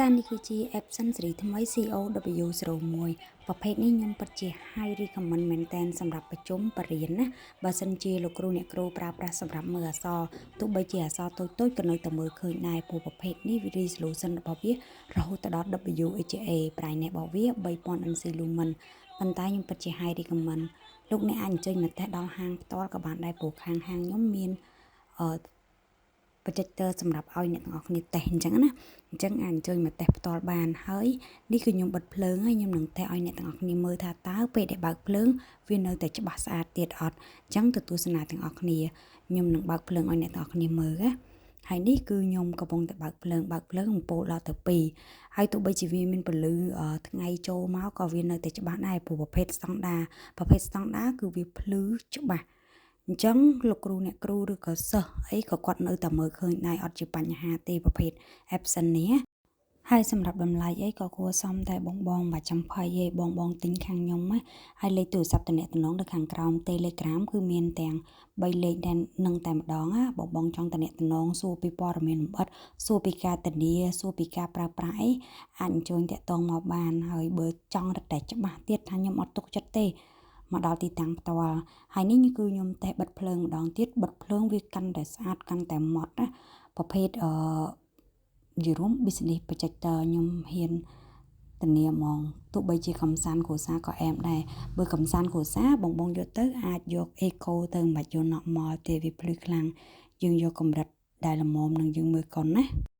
ចានេះគឺជា Epson ស៊េរីថ្មី COW01 ប្រភេទនេះខ្ញុំពិតជា high recommend មែនតើសម្រាប់ប្រជុំបរិញ្ញាណាបើសិនជាលោកគ្រូអ្នកគ្រូប្រើប្រាស់សម្រាប់មើលអក្សរទោះបីជាអក្សរតូចៗក៏នៅតែមើលឃើញដែរព្រោះប្រភេទនេះ resolution របស់វារហូតដល់ WHA brightness របស់វា3000 NC lumen ប៉ុន្តែខ្ញុំពិតជា high recommend លោកអ្នកអាចអញ្ជើញមកតេស្តដល់ហាងផ្ទាល់ក៏បានដែរព្រោះខាងហាងខ្ញុំមានអឺ projector សម្រាប់ឲ្យអ្នកទាំងអស់គ្នាតេស្តអញ្ចឹងណាអញ្ចឹងអាចអញ្ជើញមកតេស្តផ្ទាល់បានហើយនេះគឺខ្ញុំបិទភ្លើងហើយខ្ញុំនឹងតេស្តឲ្យអ្នកទាំងអស់គ្នាមើលថាតើពេលដែលបើកភ្លើងវានៅតែច្បាស់ស្អាតទៀតអត់អញ្ចឹងទៅទស្សនាទាំងអស់គ្នាខ្ញុំនឹងបើកភ្លើងឲ្យអ្នកទាំងអស់គ្នាមើលណាហើយនេះគឺខ្ញុំកំពុងតែបើកភ្លើងបើកភ្លើងអំពូលដល់ទៅ2ហើយទោះបីជាវាមានពន្លឺថ្ងៃចូលមកក៏វានៅតែច្បាស់ដែរព្រោះប្រភេទស្តង់ដាប្រភេទស្តង់ដាគឺវាភ្លឺច្បាស់អញ្ចឹងលោកគ្រូអ្នកគ្រូឬក៏សិស្សអីក៏គាត់នៅតែមើលឃើញដែរអត់ជាបញ្ហាទេប្រភេទ Epson នេះហើយសម្រាប់តម្លៃអីក៏គួរសមតែបងបងមិនចាំភ័យទេបងបងទិញខាងខ្ញុំណាហើយលេខទូរស័ព្ទតំណតំណងនៅខាងក្រោម Telegram គឺមានទាំង3លេខតែនឹងតែម្ដងណាបងបងចង់តំណតំណងសួរពីព័ត៌មានលម្អិតសួរពីការធានាសួរពីការប្រើប្រាស់អីអាចអញ្ជើញតាក់ទងមកបានហើយបើចង់រឹតតែច្បាស់ទៀតថាខ្ញុំអត់ទុកចិត្តទេមកដល់ទីតាំងផ្ទាល់ហើយនេះគឺខ្ញុំតេស្តបិទភ្លើងម្ដងទៀតបិទភ្លើងវាកាន់តែស្អាតកាន់តែម៉ត់ណាប្រភេទអឺនិយាយរួម business projector ខ្ញុំហ៊ានធានាហ្មងទោះបីជាកំសាន្តគ្រួសារក៏អែមដែរបើកំសាន្តគ្រួសារបងបងយកទៅអាចយក eco ទៅមិនបាច់យក normal ទេវាភ្លឺខ្លាំងយើងយកកម្រិតដែលល្មមនឹងយើងមើលកុនណា។